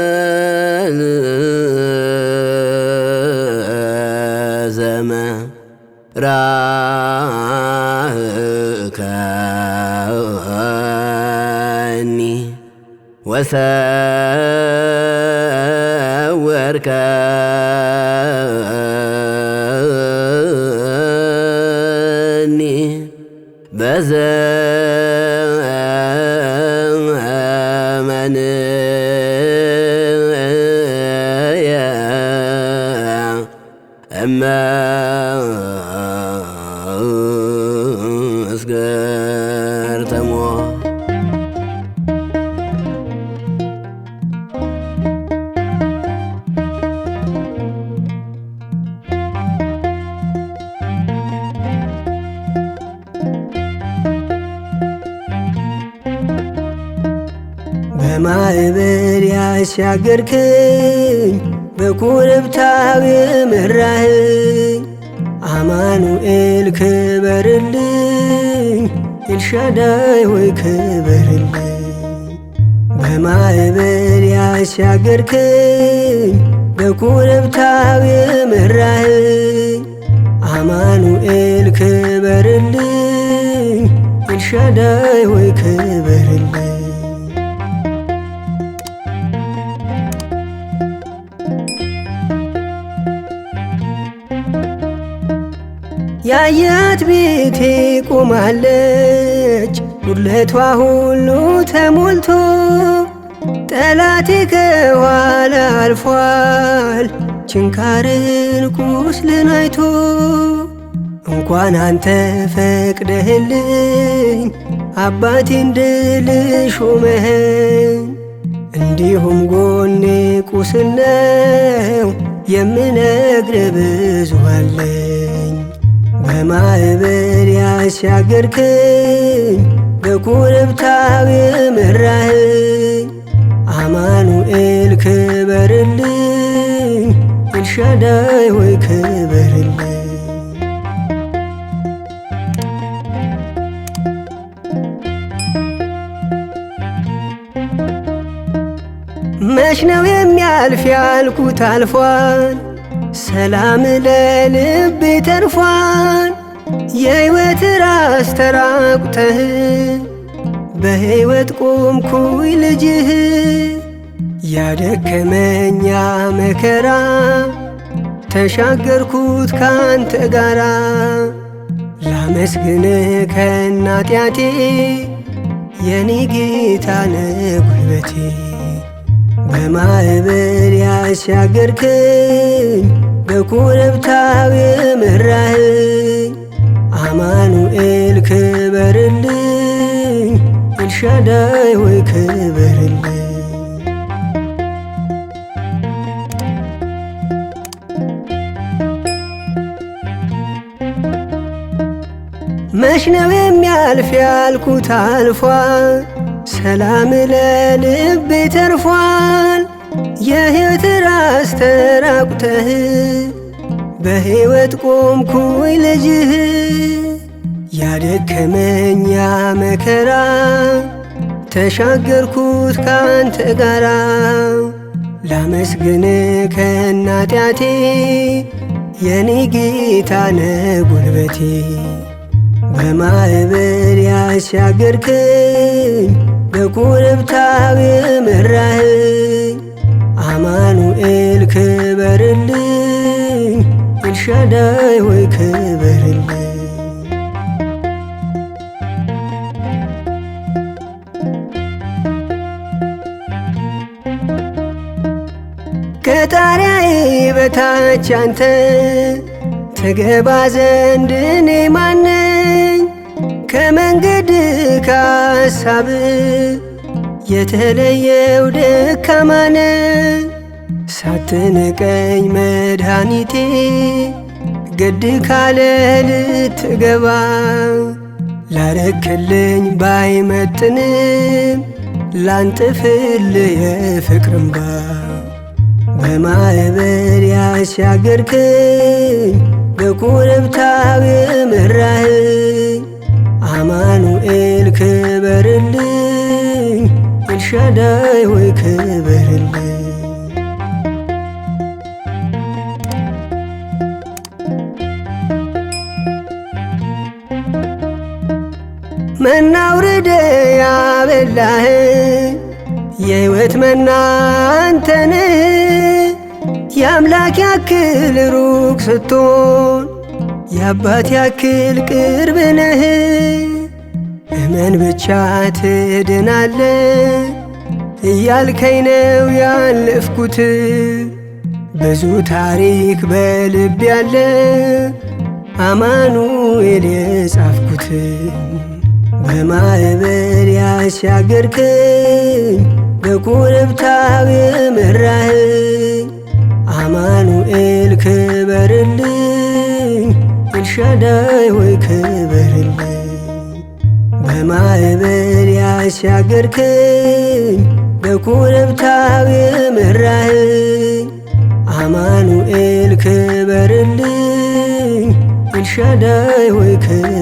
በማዕበል ዘመራህከኒ ወሰወርከኒ በዘመንየ እመስገርተሞ። በማዕበል ያሻገርክኝ፣ በኮረብታው የመራኸኝ፣ አማኑኤል ክበርልኝ፣ ኤልሻዳይ ሆይ ክበርልኝ። በማዕበል ያሻገርክኝ፣ በኮረብታው የመራኸኝ፣ አማኑኤል ክበርልኝ፣ ኤልሻዳይ ሆይ ክበርልኝ። ያያት ቤቴ ቆማለች፣ ጉድለቷ ሁሉ ተሞልቶ፣ ጠላቴ ከኋላ አልፏል ችንካርን ቁስልን አይቶ። እንኳን አንተ ፈቅደህልኝ አባቴ እንድል ሾመኸኝ፣ እንዲሁም ጎኔ ቁስል ነው፣ የምነግር ብዙ አለኝ። በማዕበል ያሻገርክኝ፣ በኮረብታው የመራኸኝ፣ አማኑኤል ክበርልኝ፣ ኤልሻዳይ ሆይ ክበርልኝ። መች ነው የሚያልፍ ያልኩት አልፏል፣ ሰላም ለልቤ ተርፏል። የሕይወት ራስ ተራቁተህ በሕይወት ቆምኩኝ ልጅህ። ያደከመኛ መከራ ተሻገርኩት ካንተ ጋራ፣ ላመስግንህ ከናጢአቴ፣ የኔ ጌታ ነህ ጉልበቴ። በማዕበል ያሻገርክኝ፣ በኮረብታው የመራኸኝ፣ አማኑኤል ክበርልኝ፣ ኤልሻዳይ ሆይ ክበርልኝ። መች ነው የሚያልፍ ያልኩት አልፏል፣ ሰላም ለልቤ ተርፏል። የሕይወት ራስ ተራቁተህ በሕይወት ቆምኩኝ ልጅህ። ያደከመኛ መከራ ተሻገርኩት ካንተ ጋራ፣ ላመስግን ከናጢአቴ፣ የኔ ጌታ ነህ ጉልበቴ። በማዕበል ያሻገርክኝ፣ በኮረብታው የመራኸኝ፣ አማኑኤል ክበርልኝ፣ ኤልሻዳይ ሆይ ክበርልኝ። ከጣሪያዬ በታች አንተ ትገባ ዘንድ እኔ ማነኝ? ከመንገድ ከሀሳብ የተለየው ደካማ ነኝ። ሳትንቀኝ መድኃኒቴ ግድ ካለ ልትገባ፣ ላረክልኝ ባይመጥንም ላንጥፍልህ የፍቅር እምባ። በማዕበል ያሻገርክኝ፣ በኮረብታው የመራኸኝ፣ አማኑኤል ኤልሻዳይ ሆይ ክበርልኝ። መና አውርደ ያበላኸኝ የሕይወት መና አንተን፣ የአምላክ ያክል ሩቅ ስትሆን የአባት ያክል ቅርብ ነህ። እመን ብቻ ትድናለህ እያልከኝ ነው ያለፍኩት። ብዙ ታሪክ በልብ ያለ አማኑኤል የጻፍኩት። በማዕበል ያሻገርከኝ፣ በኮረብታው የመራኸኝ፣ አማኑኤል ክበርልኝ፣ ኤልሻዳይ ሆይ ክበርልኝ። በማዕበል ያሻገርከኝ፣ በኮረብታው የመራኸኝ፣ አማኑኤል ክበርልኝ፣ ኤልሻዳይ ሆይ ክበርልኝ።